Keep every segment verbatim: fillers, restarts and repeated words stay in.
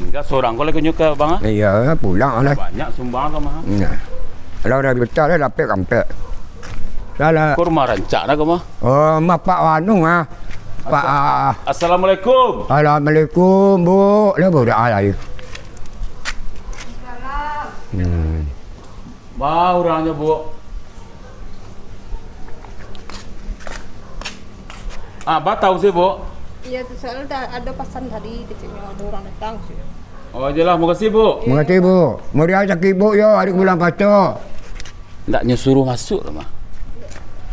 Tingga surang ko lai kunyo ka abang, ah? Iyo, pulang lah. Banyak sumbang ko mah. Nah. Kalau dah juta lah, dapek kampek. Salah. Ko rumah rancak lah ko mah? Oh, mah Pak Wanu, ah. Pak, ah. Assalamualaikum. Assalamualaikum, Bu. Lah, Bu, dah, ah, lah. Hmm. Ba urangnyo, Bu. Ah, ba tahu sih, Bu? Iya, tu soalnya dah ada pesan tadi, kecilnya ada orang datang sih. Oh, jelas. Makasih, Bu. Makasih, Bu. Muriah sakit, Bu, yo, hari bulan puasa. Ndak nyo suruh masuk lah, mah.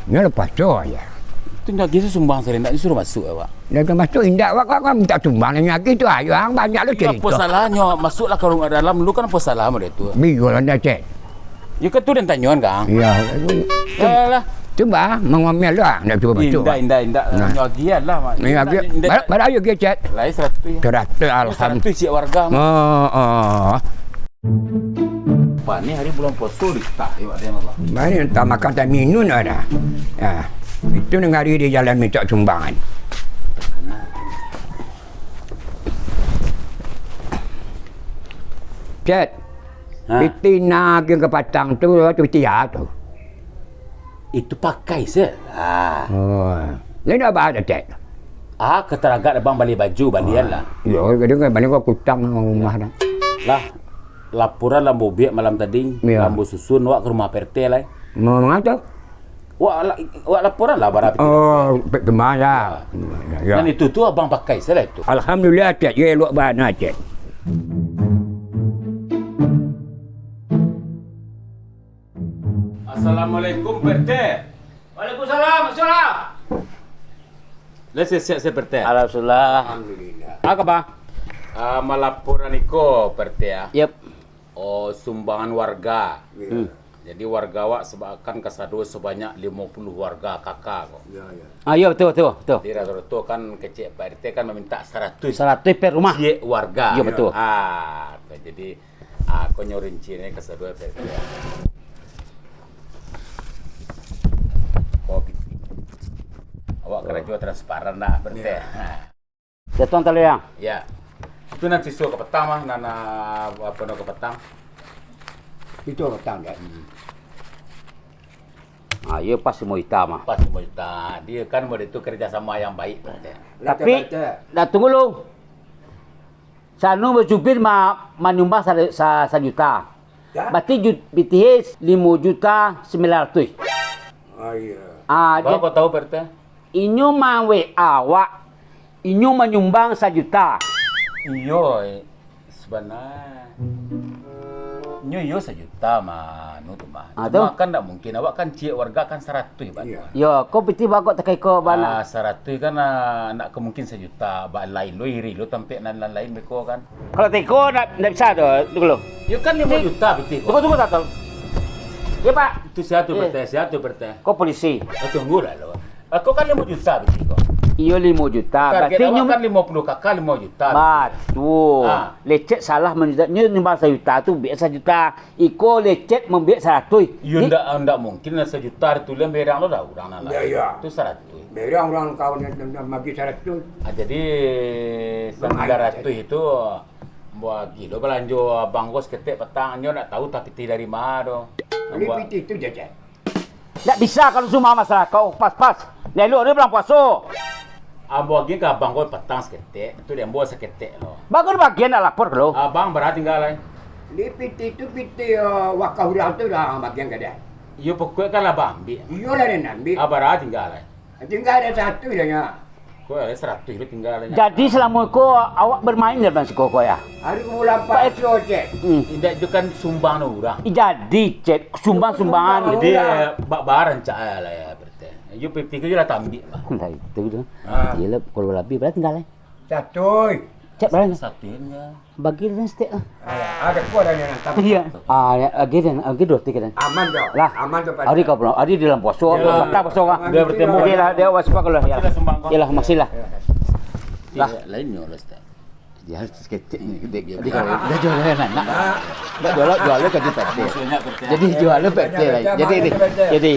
Nyo lepas tu aja. Tu ndak gitu sumbang sering, ndak nyo suruh masuk, awak. Dah termasuk indak, wak, wak, wak minta sumbang lagi tu, ayo, ang banyak lo cerita. Apa salahnyo? Masuklah ka rumah dalam dulu kan, apa salah model tu? Bingung lah, Cek. Ya kan tu den tanyoan, Kang. Iya. Yalah. Cuba, mangomel lah, ndak cuba masuk. Indak, indak, indak. Nah. Nyo agian lah, Mak. Iya, indak, agian. Indak. Bara-, bara ayo agian, Cek? Lai saratus. Saratus, alhamdulillah. Saratus cik warga, Mak. Oh, oh. Paneh hari bulan puasa, ditah, yo, ada yang Allah. Mari entah makan, tak minum ada. Ya. Itu nengari di jalan minta sumbangan. Cek. Ha. Piti nan agiah ka patang tu, tu piti a tu. Itu pakai se. Ah. Oh. Lain apa ada, Cek? Ah, kataragak abang bali baju, balian lah. Iyo, kadang kan bali kau kutang rumah dah. Lah, laporan lambo biak malam tadi, iyo, lambo susun awak ka rumah P R T lai. Mau mangapa tu? Wak la-, wak laporan lah bara piti. Oh, pe-, pemah ya. Ya, ya. Dan itu tu abang pakai salah itu. Alhamdulillah, Cek. Ya, elok bana, Cek. Assalamualaikum, P R T. Waalaikumsalam, Saudara. Lah, siap-siap, P R T. Alhamdulillah. Alhamdulillah. Apa kabar? Ah, malaporan iko, P R T, ya. Yep. Oh, sumbangan warga. Iya. Hmm. Jadi, warga awak seba-, kan kasado sebanyak lima puluh warga K K ko. Iya, iya. Ah, iya, betul, betul, betul. Jadi, rata-rata kan kecek Pak R T kan meminta saratus. Saratus per rumah. Ciek warga. Iya, betul. Ah, jadi, ah, ko nyo rinci ni kasado Pak R T. Ko, awak karajo transparan lah, Pak R T. Iya. Nah. Jatuang taliang. Ya. Itu nan siso ka patang mah, nan, ah, apa no ka patang? Itu ka patang, ya. Hmm. Ah, iyo pas limo juta mah. Pas limo juta. Dia kan model itu kerjasama yang baik, Pak R T. Tapi, Pak R T, dah tunggu lu. Sanu bajubir ma-, manyumbang sa-, sa-, sajuta. Ya. Berarti ju-, P T H limo juta sembilan ratus. Oh, iya. Ah, Bang, dia kok tahu, Pak R T? Inyo ma-W A awak, inyo manyumbang sajuta. Iyo, eh, sabana. Nyo iyo sajuta mah, anu tu mah. Ah, tu? Cuma kan ndak mungkin, awak kan ciek warga kan saratuih, Bang. Iya. Yo, ko pitih bagok takai ko bana. Ah, saratuih kan, ah, ndak ka mungkin sajuta, ba lain lo iri lo tampek nan lain-lain beko kan. Kalau tiko ndak, ndak bisa tu, tu lo. Yo kan limo juta pitih ko. Tunggu, tunggu, tunggu. Ya, Pak. Itu siapa tu, eh, Pak R T? Siapa tu, Pak R T? Ko polisi. Oh, tunggulah lo. Ako kan limo juta biji ko. Iyo, limo juta. Target awak kan limo puluh K K, limo juta. Batua. Ha. Lecet salah manjuta. Nyo nyumbang sajuta tu, biak sajuta. Iko lecet mambiak saratuih. Iyo, ndak, ndak mungkin lah sajuta ditulis berang lo dah urang nan lain. Iyo, iyo. Tu saratuih. Berang urang kawan nan, nan, nan bagi saratuih. Ah, jadi, sambilan ratuih itu, buah gilo balanjo abang ko saketek patang, nyo ndak tahu tah pitih dari ma do. Bali pitih tu jajan. Ndak bisa kalau sumbangan masyarakat, oh, pas-pas. Lah elok ni bulan puaso. Ambo agiah ka abang ko patang saketek, tu di ambo saketek lo. Bagus bagian nak lapor ka lo. Abang bara tingga lai? Di pitih tu pitih, eh, wakaf urang tu dah bagian ka dia. Iyo, pokok kan lah abang ambiak. Iyo lah, den ambiak. Ah, bara tingga lai? Tingga ada satu dah nyo. Ko lah, saratuih lo tingga lah nyo. Jadi, salamo ko awak bermain dalam siko ko, ya? Hari bulan puaso, Cek. Hmm. Indak, itu kan sumbang urang. Jadi, Cek, sumbang-sumbangan. Jadi, bak barang cak lah, ya, berarti. Yo, pitih ko lah tambiak, Bang. Lah, itu tu. Ah. Iyolah, kalau labih, bara tingga lai? Satu. Cek bara? Satu, ya. Bagi den saketek lah. Alah, ada ko lah yang tambah. Iya. Ah, ya, agi den, agi duo tiga den. Aman tu. Lah. Aman tu, Pak. Ari kau pulang, ari dalam puaso, patah puaso kan. Dia bertemu. Oke lah, dia waspada kalau ya. Kita sumbang ko. Iyalah, makasih lah. Lah. Iya, lain nyo lah, Ustaz. Dia harus saketek ni, gede, gede. Jadi kalau dah jual lah, nak. Dah jual, jual lah, kan, Pak R T. Jadi jual lah, Pak R T lah. Jadi ni, jadi.